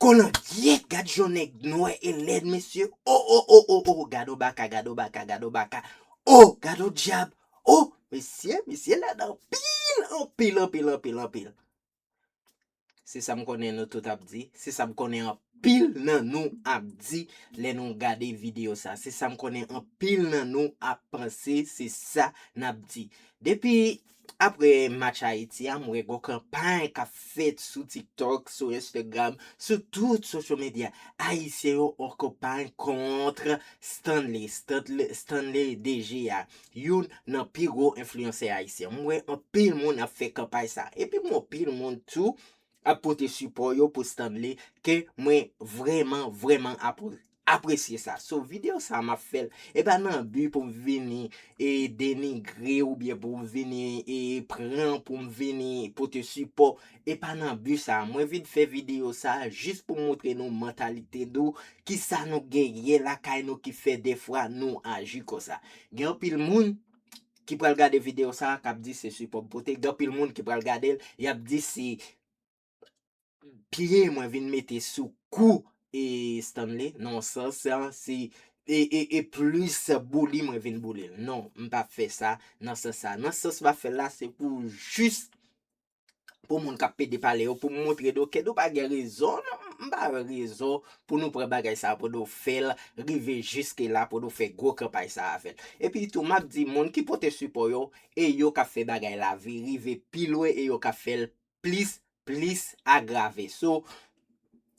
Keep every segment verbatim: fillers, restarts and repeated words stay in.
Kolandyèt, gad jan nèg nwè e lèd, mesye. O, o, o, o, o, gad on baka, gad on baka, gad on baka. O, gad on dyab. O, mesye, misye lèd anpil, anpil, anpil, anpil, anpil. Se sa m konnen nou tout ap di. Se sa m konnen anpil nan nou ap di lè nou gade videyo sa. Se sa m konnen anpil nan nou ap panse. Se sa n ap di. Depi apre match Ayiti a, m wè gon kanpay k ap fèt sou TikTok, sou Instagram, sou tout social media. Ayisyen yo an kanpay kont Stanley, Stanley, Stanley D G a, youn nan pi gwo enfliyansè ayisyen. M wè anpil moun ap fè kanpay sa. Epi m wè anpil moun tou ap pote sipò yo pou Stanley, ke mwen vrèman, vrèman apre-, apresye sa. So, videyo sa a m ap fè l, e pa nan bi pou m vini e denigre oubyen pou m vini e pran pou m vini pote sipò. E pa nan bi sa a. Mwen vin fè videyo sa a jis pou m montre nou mantalite nou, kisa nou genyen lakay nou ki fè dèfwa nou aji konsa. Gen anpil moun ki pral gade videyo sa a k ap di se sipò m pote. Gen anpil moun ki pral gade l, y ap di se pye mwen vin mete sou kou e Stanley, nan yon sans, se, e, e, e plis bouli mwen vin bouli l. Non, m p ap fè sa nan sans sa. Nan sans m ap fè l la, se pou jis pou moun k ap pede pale yo, pou m montre nou ke nou pa gen rezon, non, m pa wè rezon pou nou pran bagay sa a, pou nou fè l rive jiske la, pou nou fè gwo kanpay sa a avè l. Epi tou, m ap di moun ki pote sipò yo, e yo k ap fè bagay la vi-, rive pi lwen, e yo k ap fè l plis, plis agrave. So,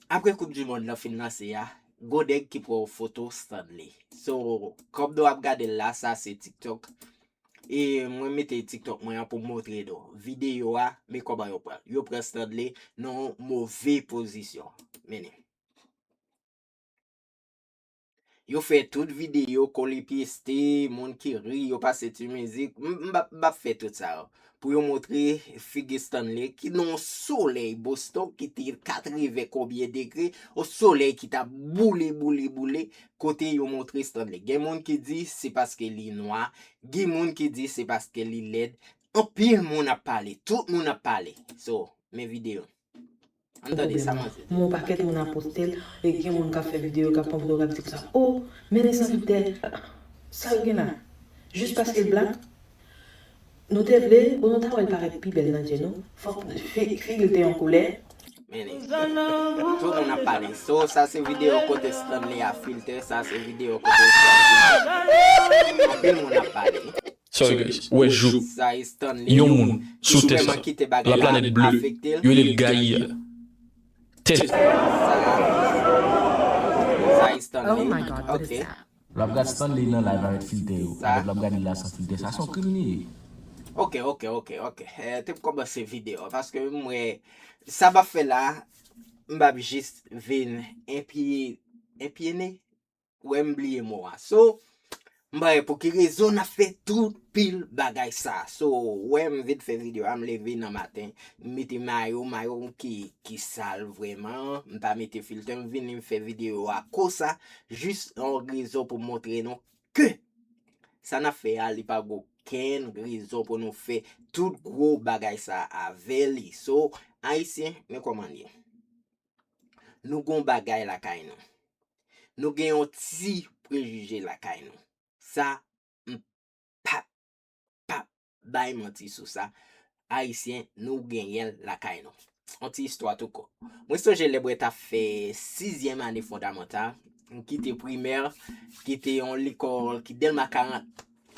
apre Koup di Mond lan fin lanse a, gon nèg ki pran yon foto Stanley. So, kòm nou ap gade l la, sa se TikTok. E mwen mete TikTok mwen an pou m montre nou. Videyo a, men kòman yo pran l. Yo pran Stanley nan yon move pozisyon. Men li. Yo fè tout videyo, kolipyeste, moun ki ri, yo pase ti mizik. M, m p ap, m p ap fè tout sa yo. Pou yo montre figi Stanley ki nan yon solèy Boston ki te katreven konbyen degre, yon solèy ki t ap boule, boule, boule, kote yo montre Stanley. Gen moun ki di se paske li nwa, gen moun ki di se paske li lèd. Anpil moun ap pale, tout moun ap pale. So, men videyo. Ann tande sa manzè di. Mwen pakèt moun ap poste l, e gen moun k ap fè videyo, k ap pran foto, k ap di konsa, "O, men li san filtè, sa l gen la?" Jis paske l blak, nou te vle, bon, nou ta wè l parèt pi bèl nan je nou. Fòk fi-, figi l te yon koulè. Men li. Tout moun ap pale. So, sa se videyo kote Stanley a filtè, sa se videyo kote Stanley. Anpil moun ap pale. Sorry, guys. Ou wè jou yon moun sou tè sa, laplanèt ble, yo rele l Gaia. Tè. Oh my God, what is that? L ap gad Stanley nan live avèk filtè yo. Avèk l ap gade la san filtè. Sa se yon kriminèl. Ok, ok, ok, ok. Eh, te pou kòmanse videyo a, paske m wè sa m ap fè la, m p ap jis vin enpye, enpyene. Wè m bliye mo a. So, m pa wè pou ki rezon n ap fè tout pil bagay sa. So, wè m vin fè videyo a, m leve nan maten, m mete mayo, mayo ki, ki sal vrèman, m pa mete filtè, m vini m fè videyo a konsa, jis yon rezon pou montre nou ke sa n ap fè a, li pa gen okenn rezon pou nou fè tout gwo bagay sa avè li. So, Ayisyen, men kòman l ye. Nou gon bagay lakay nou. Nou gen yon ti prejije lakay nou. Sa, m p ap, p ap bay manti sou sa. Ayisyen, nou genyen l lakay nou. Yon ti istwa tou kò. Mwen sonje lè mwen t ap fè sizyèm ane fondamantal, m kite primè, kite yon lekòl ki Dèlma karant,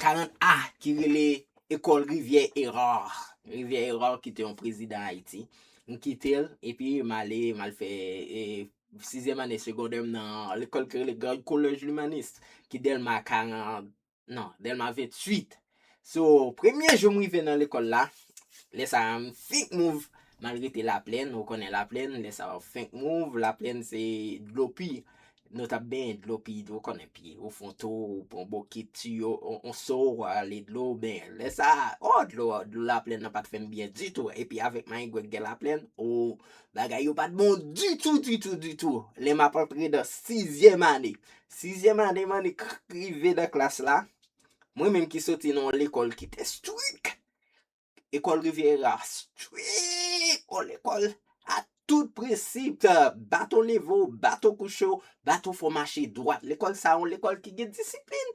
karant A, ki rele Ekòl Rivyè Erard. Rivyè Erard ki te yon prezidan Ayiti. M kite l, epi m ale, m al fè, e, sizyèm ane segondè m nan lekòl ki rele Grand Collège L'Humaniste, ki Dèlma karant, non, Dèlma venntuit. So, premye jou m rive nan lekòl la, lè sa a m fenk move, m al rete Laplèn, ou konnen Laplèn, lè sa a w fenk move, Laplèn se dlo pi. Nou t ap benyen dlo pi, ou konnen pi, ou fè yon tou, ou pran bokit, tiyo, on, on so, ou ale dlo, benyen. Lè sa a, o, dlo, dlo Laplèn nan pa t fè m byen ditou. Epi avèk mayigwèg gen Laplèn, o, bagay yo pa t bon ditou, ditou, ditou. Lè m ap antre nan sizyèm ane. Sizyèm ane, m annik rive nan klas la. Mwen menm ki soti nan yon lekòl ki te strik. Ekòl Rivyè Erard strik. O, lekòl a tout prensip, baton leve w, baton kouche w, baton fè w mache dwat. Lekòl sa a yon lekòl ki gen disiplin.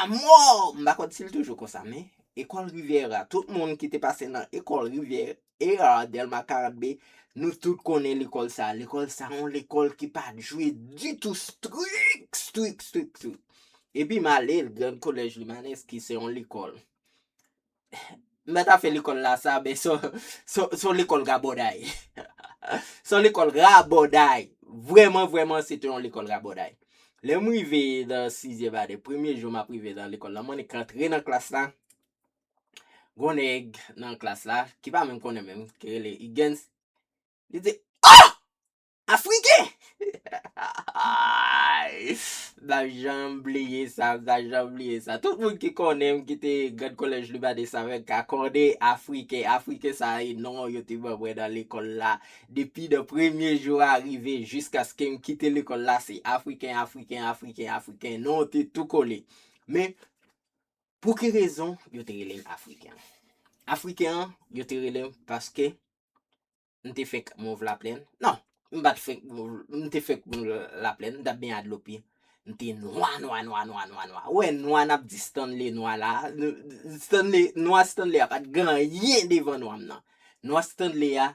Amò! M pa konn si l toujou konsa, men ekòl Rivyera, tout moun ki te pase nan ekòl Rivyera, Dèlma karant B, nou tout konnen lekòl sa a. Lekòl sa a yon lekòl ki pa t jwe ditou, strik, strik, strik, strik. Epi m ale Grand Collège Lumanes ki se yon lekòl. M pa ta fè lekòl la sa, men se se- se yon lekòl rabòday. Se yon lekòl rabòday. Vrèman, vrèman, se te yon lekòl rabòday. Lè m rive nan sizyèm ane, premye jou m ap rive nan lekòl la, m annik antre nan klas la. Gon nèg nan klas la, ki pa menm konnen menm, ki rele Higgins. Li di, "Oh! Afriken!" M pa janm bliye sa, m pa janm bliye sa. Tout moun ki konnen m, ki te Grand Collège Lumanes avè m, ka konnen Afriken. Afriken sa e non yo te ban mwen nan lekòl la. Depi nan premye jou a rive jiskaske m kite lekòl la, se Afriken, Afriken, Afriken, Afriken. Non te tou kole. Men, pou ki rezon yo te rele m Afriken? Afriken an, yo te rele m paske m te fenk move Laplèn. Non, m pa t fenk move, m te fenk move Laplèn, m t ap benyen Adlopi. M te nwa, nwa, nwa, nwa, nwa, nwa. Ou wè nwa n ap di Stanley nwa la. Stanley, nwa Stanley a pa t gen anyen devan nwa m nan. Nwa Stanley a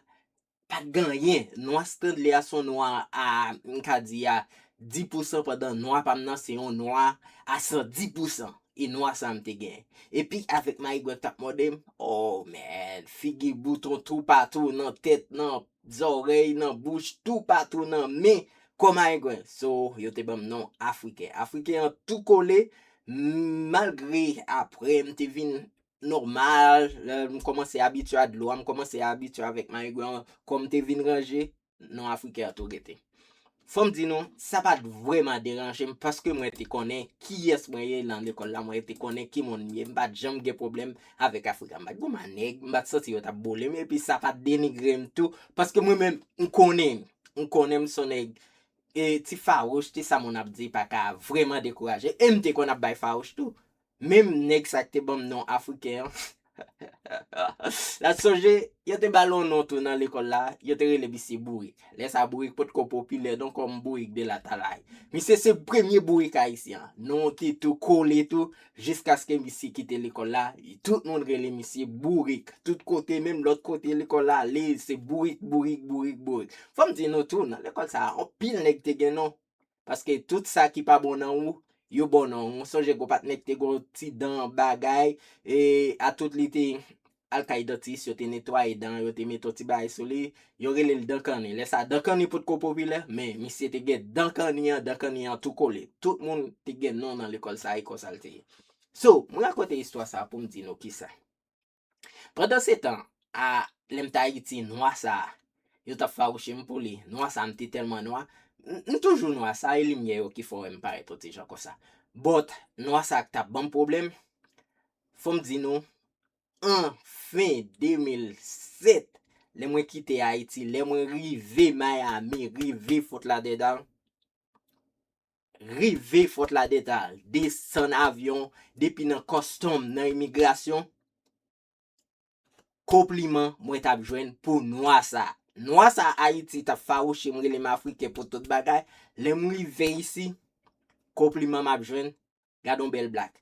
pa t gen anyen. Nwa Stanley a se yon nwa a, m ka di a dis pousan, pandan nwa pa m nan se yon nwa a san dis pousan. E nwa sa m te gen. Epi avèk mayigwè k t ap mòde m, oh man, figi bouton toupatou, nan tèt, nan zòrèy, nan bouch, toupatou nan men, kò mayigwè. So, yo te ban m non Afriken. Afriken an tou kole, m- malgre apre m te vin nòmal, lè m kòmanse abitye a dlo a, m kòmanse abitye avèk mayigwè an, kò m te vin ranje, non Afriken an tou rete. Fò m di nou, sa pa t vrèman deranje m paske mwen te konnen kiyès mwen ye nan lekòl la, mwen te konnen ki moun m ye, m pa t janm gen pwoblèm avèk Afriken. M pa t gon mannèg, m pa t santi yo t ap boule m, epi sa pa t denigre m tou, paske mwen menm, m konnen, m konnen m se yon nèg, e, ti fawouch, ti sa moun ap di pa ka vrèman dekouraje, e m te konn ap bay fawouch tou. Menm nèg sa k te ban m non Afriken an, n ap sonje, yo te ba l yon non tou nan lekòl la, yo te rele misye Bourik. Lè sa a Bourik potko popilè non kòm Bourik de Latalay. Misye se premye Bourik ayisyen an. Non te tou kole tou, jiskaske misye kite lekòl la, tout moun rele misye Bourik. Tout kote, menm lòt kote lekòl la ale, se Bourik, Bourik, Bourik, Bourik. Fò m di nou tou, nan lekòl sa a, anpil nèg te gen non. Paske tout sa ki pa bon nan ou, yo ba w non. Mwen sonje gon patnè k te gon ti dan bagay, e a tout li te al kay dantis, yo te netwaye dan, yo te mete yon ti bagay sou li, yo rele l dan kanni. Lè sa a, dan kanni potko popilè, men misye te gen dan kanni an, dan kanni an tou kole. Tout moun te gen non nan lekòl sa a, e konsa l te ye. So, mwen rakonte istwa sa a pou m di nou kisa. Pandan se tan, a, lè m t Ayiti, nwa sa a, yo t ap fawouche m pou li. Nwa sa a, m te tèlman nwa. M, m toujou nwa, sa e limyè yo ki fè w wè m parèt yon ti jan konsa. But, nwa sa a k t ap ban m pwoblèm, fò m di nou, an fen de mil sèt, lè mwen kite Ayiti, lè mwen rive Miami, rive Fort Lauderdale, rive Fort Lauderdale, desann avyon, depi nan custom, nan imigrasyon, konpliman mwen t ap jwenn pou nwa sa. Nwa sa Ayiti t ap fawouche m, rele m Afriken pou tout bagay. Lè m rive isi, konpliman m ap jwenn, "Gad on bèl black.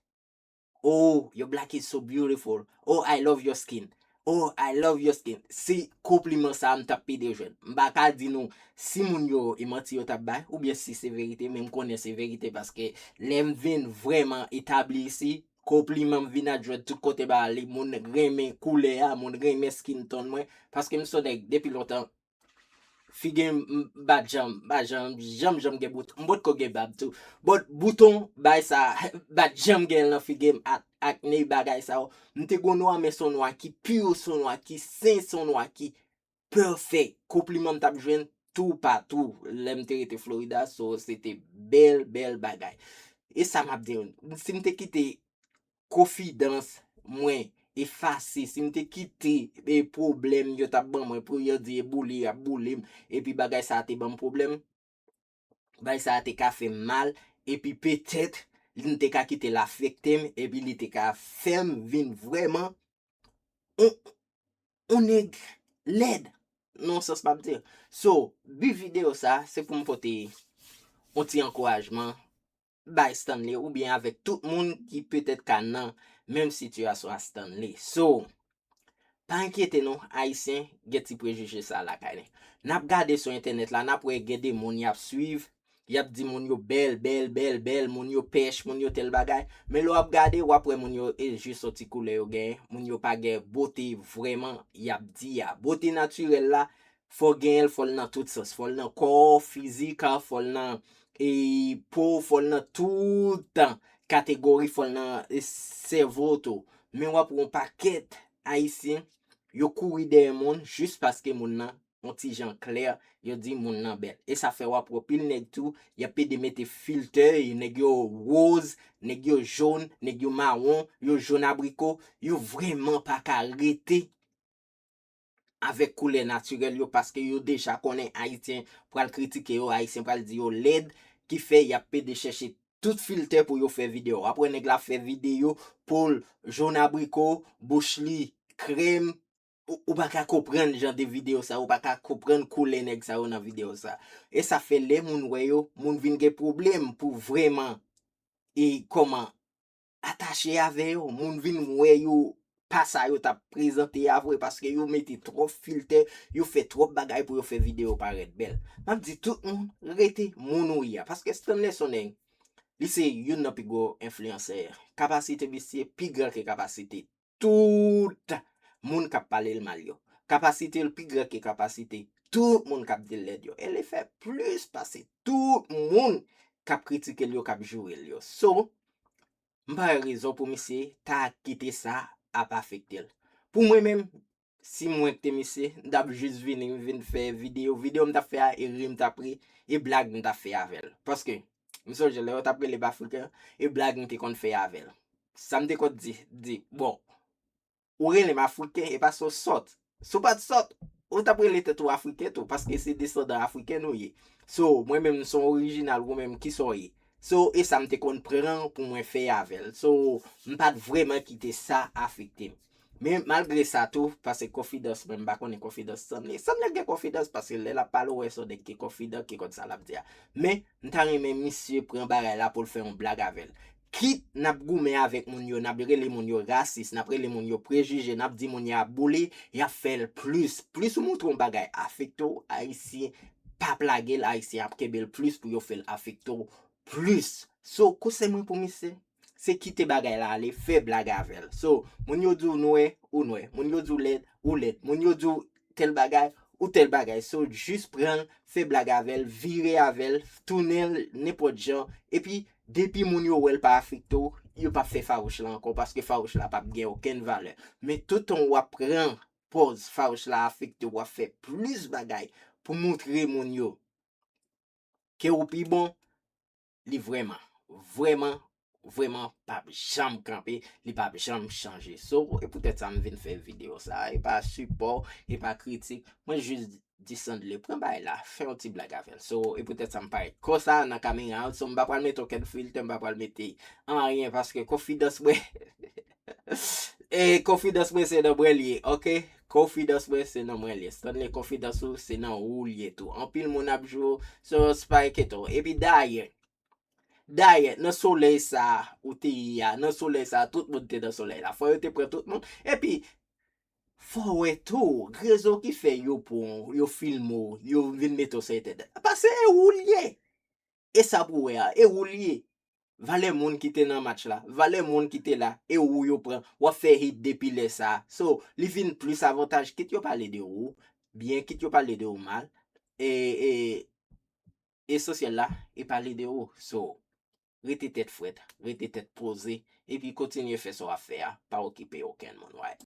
Oh, your black is so beautiful. Oh, I love your skin. Oh, I love your skin." Se konpliman sa a m t ap pede jwenn. M pa ka di nou si moun yo e manti yo t ap bay, oubyen si se verite, men m konnen se verite paske lè m vin vrèman etabli isi, konpliman m vin adjwèt tout kote ba li, moun renmen koulè a, moun renmen skin tone mwen, paske m se yon nèg depi lontan, figi m, m pa janm, m pa janm, janm, janm gen bouton, m potko gen bab tou. But bouton, bay sa, m pa janm gen l nan figi m, ak, akne, bagay sa yo. M te gon nwa, men se yon nwa ki pi, se yon nwa ki sen, se yon nwa ki pèfèk. Konpliman m t ap jwenn toupatou lè m te rete Florida, so se te bèl, bèl bagay. E sa m ap di nou, si m te kite konfidans mwen efase, si m te kite, e, pwoblèm yo t ap ban mwen pou yo di e boule y ap boule m, epi bagay sa a te ban m pwoblèm, bagay sa a te ka fè m mal, epi petèt, li te ka kite l afekte m, epi li te ka fè m vin vrèman yon, yon nèg lèd. nan yon sans m ap di. So, bi videyo sa, se pou m pote yon ti ankourajman bay Stanley oubyen avèk tout moun ki petèt ka nan menm sitiyasyon a Stanley. So, pa enkyete nou, Ayisyen gen ti prejije sa lakay li. N ap gade sou entènèt la, n ap wè gen de moun y ap swiv, y ap di moun yo bèl, bèl, bèl, bèl, moun yo pèch, moun yo tèl bagay. Men lè w ap gade, w ap wè moun yo e jis yon ti koulè yo genyen, moun yo pa gen bote vrèman y ap di a. Bote natirèl la, fò w genyen l, fò l nan tout sans. Fò l nan kò w, fizik, fò l nan e po, fò l nan tout kategori, fò l nan e sèvo tou. Men w ap wè yon pakèt Ayisyen, yo kouri dèyè moun jis paske moun nan yon ti jan klè, yo di moun nan bèl. E sa fè w ap wè pil nèg tou, y ap pede mete filtè, nèg yo woz, nèg yo jòn, nèg yo mawon, yo jòn abriko, yo vrèman pa ka rete avèk koulè natirèl yo, paske yo deja konnen Ayisyen pral kritike yo, Ayisyen pral di yo lèd, ki fè y ap pede chèche tout filtè pou yo fè videyo. W ap wè nèg la fè videyo, po l jòn abriko, bouch li krèm, ou, ou pa ka konprann jan de videyo sa, ou pa ka konprann koulè nèg sa yo nan videyo sa. E sa fè lè moun wè yo, moun vin gen pwoblèm pou vrèman, e kòman, atache avè yo, moun vin wè yo pa sa yo t ap prezante a vre, paske yo mete twòp filtè, yo fè twòp bagay pou yo fè videyo parèt bèl. M ap di tout moun, rete moun ou ye a, paske Stanley Soneng, li se youn nan pi gwo enfliyansè. Kapasite misye pi gran ke kapasite tout moun k ap pale l mal yo. Kapasite l pi gran ke kapasite tout moun k ap di l lèd yo. E li fè plis pase tout moun k ap kritike l yo, k ap joure l yo. So, m pa wè rezon pou misye ta kite sa ap afekte l. Pou mwen menm, si mwen te misye, m t ap jis vini, m vin fè videyo. Videyo m t ap fè a, e ri m t ap ri, e blag m t ap fè avè l. Paske, m sonje lè yo t ap rele m Afriken, e blag m te konn fè avè l. Sa m te konn di, di, bon, ou rele m Afriken, e paske w sòt. Si w pa t sòt, ou t ap rele tèt ou Afriken tou, paske se desandan Afriken nou ye. So, mwen menm, m se yon orijinal, ou menm, kisa w ye? So, e sa m te konn pran pou mwen fè avè l. So, m pa t vrèman kite sa afekte m. Men malgre sa tou, paske konfidans mwen, m pa konnen konfidans Stanley. Stanley gen konfidans, paske lè l ap pale, w wè se yon nèg ki konfidan, ki konn sa l ap di a. Men, m ta renmen misye pran bagay la pou l fè yon blag avè l. Kit n ap goumen avèk moun yo, n ap rele moun yo rasis, n ap rele moun yo prejije, n ap di moun yo ap boule, y ap fè l plis. Plis ou montre yon bagay afekte w, Ayisyen pa plage l, Ayisyen ap kenbe l plis pou yo fè l afekte w plis. So, konsèy mwen pou misye, se kite bagay la ale, fè blag avè l. So, moun yo di w nwè, ou nwè. Moun yo di w lèd, ou lèd. Moun yo di w tèl bagay, ou tèl bagay. So, jis pran l, fè blag avè l, vire avè l, tounen l nenpòt jan. Epi, depi moun yo wè l pa afekte w, yo p ap fè fawouch la ankò, paske fawouch la p ap gen okenn valè. Men toutan w ap pran pòz fawouch la afekte w, w ap fè plis bagay pou montre moun yo ke ou pi bon, li vrèman, vrèman, vrèman p ap janm kanpe, li p ap janm chanje. So, e poutèt sa m vin fè videyo sa, e pa sipò, e pa kritik, mwen jis di Stanley, pran bagay la, fè yon ti blag avè l. So, e poutèt sa m parèt konsa nan kamera, so m pa pral mete okenn filtè, m pa pral mete anyen, paske konfidans mwen, e konfidans mwen se nan mwen l ye, oke? Konfidans mwen se nan mwen l ye. Stanley, konfidans ou se nan ou l ye tou. Anpil moun ap jwe w, so se pa enkyete w. Epi dayè, dayè, nan solèy sa a ou te ye a, nan solèy sa a, tout moun te nan solèy la. Fò yo te pran tout moun. Epi, fò w wè tou, rezon ki fè yo pran w, yo filme w, yo vin mete w sou entènèt. Paske e ou l ye. E sa pou w wè a, e ou l ye. Valè moun ki te nan match la, valè moun ki te la, e ou yo pran, w ap fè hit depi lè sa a. So, li vin plis avantaj, kit yo pale de ou byen, kit yo pale de ou mal, e, e, esansyèl la, e pale de ou. So, rete tèt frèt, rete tèt poze, epi kontinye fè sa w ap fè a, pa okipe okenn moun, right?